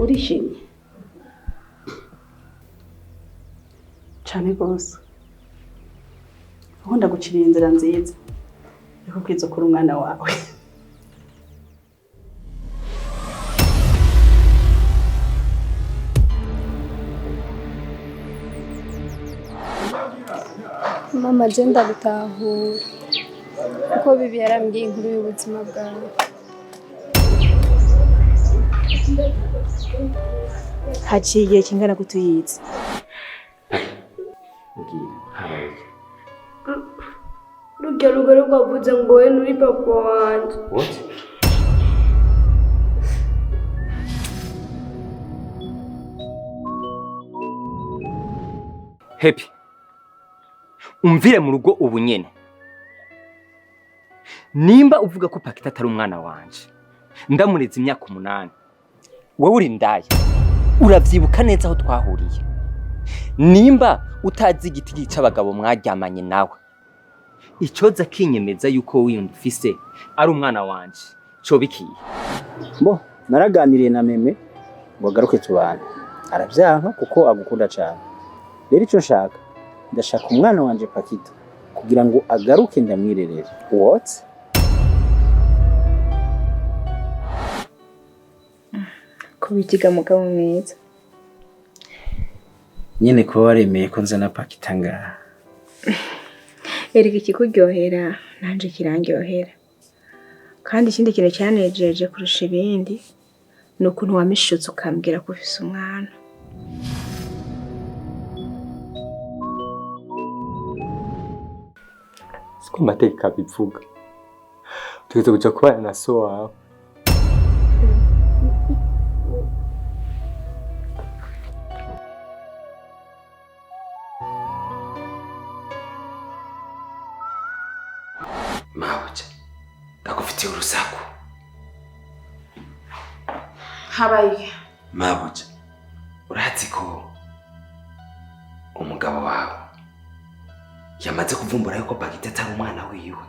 Urishimye cyane rwose, ubundi aguciriye inzira nziza yo kubwiza ukuri umwana wawe. Mama, je ndagutahura kuko bibi yarambwiye inkuru y'ubuzima bwawe. Haciye igihe kingana gute uyizi? Mbwira, habaye iki? Rurya rugero rwavuze ngo we nuri papa wanje. What? Happy, umvire mu rugo ubu nyene. Nimba uvuga ko Pakita atari umwana wanje, ndamureze imyaka 8, wowe uri ndaya, uravyibuka neza aho twahuriye. Nimba utazi igiti gica abagabo mwaryamanye nawe, icoza kinyemeza yuko wiyumva ufise ari umwana wanje cobikiye. Bo naraganiriye na meme ngo agaruke tubane, aravyanka kuko agukunda cyane. Rero icyo nshaka, ndashaka umwana wanje Pakita kugira ngo agaruke ndamwirerere. What? Kubikiga mugabo mwiza. Nyine kuba waremeye ko nzana Pakita ngaha. Erega ikikuryohera nanje kirandyohera. Kandi ikindi kintu cyanejeje kurusha ibindi ni ukuntu wamishutse ukambwira ko ufise umwana. Siko amategeko abivuga, tugeze kuja kubana na so wawe. Mabuja, ndagufitiye urusaku. Habaye? Mabuja, urazi ko umugabo wawe yamaze kuvumbura yuko Bagita atari umwana wiwe?